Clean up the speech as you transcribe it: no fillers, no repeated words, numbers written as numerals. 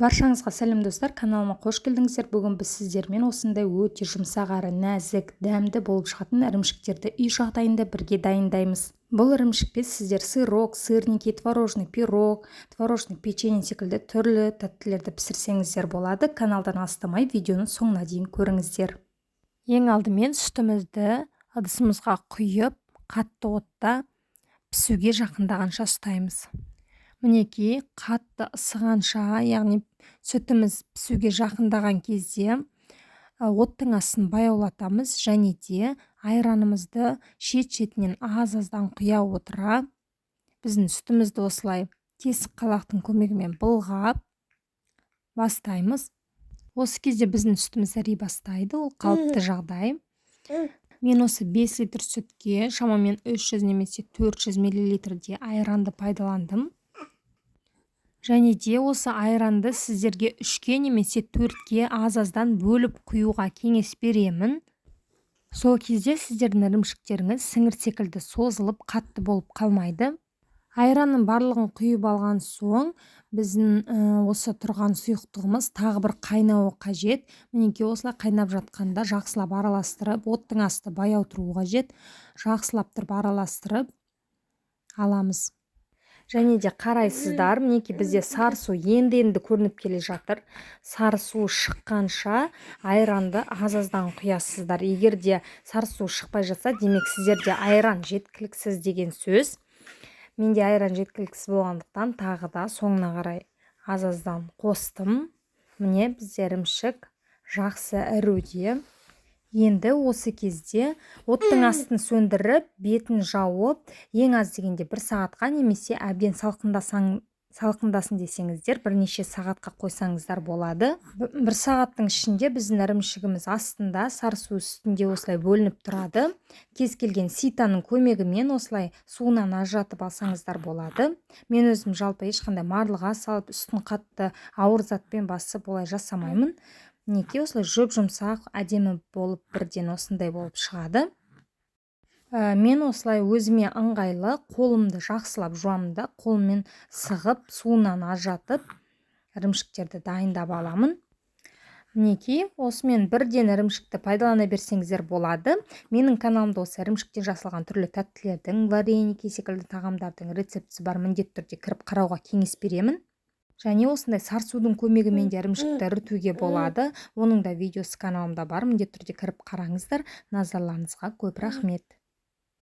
Баршаңызға сәлем, достар! Каналыма қош келдіңіздер! Бүгін біз сіздермен осындай өте жұмсақ әрі нәзік, дәмді болып шығатын ірімшіктерді үй жағдайында бірге дайындаймыз. Бұл ірімшікпен сіздер сырок, сырники, творожный пирог, творожный печенье секілді түрлі тәттілерді пісірсеңіздер болады. Каналдан алыстамай, видеоның соңына дейін көріңіздер. Ең алдымен сүтімізді ыдысымызға құйып, қатты отта пісуге жақындағанша ұстаймыз. Мінекей, қатты ысығанша, яғни сүтіміз пісуге жақындаған кезде оттың астын баяулатамыз және де айранымызды шет-шетінен аз-аздан құя отыра, біздің сүтімізді осылай тесік қалақтың көмегімен былғап бастаймыз. Осы кезде біздің сүтіміз іри бастайды, ол қалыпты жағдай. Мен осы 5 литр сүтке шамамен 300 немесе 400 миллилитрде айранды пайдаландым. Және де осы айранды сіздерге үшке немесе төртке аз-аздан бөліп құюға кеңес беремін. Сол кезде сіздердің ірімшіктеріңіз сіңір секілді созылып, қатты болып қалмайды. Айранның барлығын құйып алған соң, біздің осы тұрған сұйықтығымыз тағы бір қайнауы қажет. Мінекей, осылай қайнап жатқанда жақсылап араластырып, оттың асты баяу тұруы қажет, жақсылап тұрып араластырып аламыз. Және де қарайсыздар, мінекей, бізде сары су енді-енді көрініп келе жатыр. Сары суы шыққанша айранды аз-аздан құясыздар. Егер де сары су шықпай жатса, демек, сіздерде айран жеткіліксіз деген сөз. Менде айран жеткіліксіз болғандықтан, тағы да соңына қарай аз-аздан қостым. Міне, бізде ірімшік жақсы іруде. Енді осы кезде оттың астын сөндіріп, бетін жауып, ең аз дегенде бір сағатқа немесе әбден салқындасын десеңіздер, бірнеше сағатқа қойсаңыздар болады. Бір сағаттың ішінде біздің ірімшігіміз астында, сары су үстінде осылай бөлініп тұрады. Кез келген ситаның көмегімен осылай суынан ажыратып алсаңыздар болады. Мен өзім жалпы ешқандай марлыға салып, үстін қатты ауыр затпен басып, олай жасамаймын. Мінекей, осылай жұп жұмсақ, әдемі болып, бірден осындай болып шығады. Мен осылай өзіме ыңғайлы қолымды жақсылап жуамын да, қолыммен сығып, суынан ажыратып, ірімшіктерді дайындап аламын. Мінекей, осымен бірден ірімшікті пайдалана берсеңіздер болады. Менің каналымда осы ірімшіктен жасалған түрлі тәттілердің, вареники секілді тағамдардың рецептісі бар, міндетті түрде кіріп қарауға кеңес беремін. Және осындай сарысудың көмегімен де ірімшікті ірітуге болады, оның да видеосы каналымда бар, міндетті түрде кіріп қараңыздар. Назарларыңызға көп рахмет!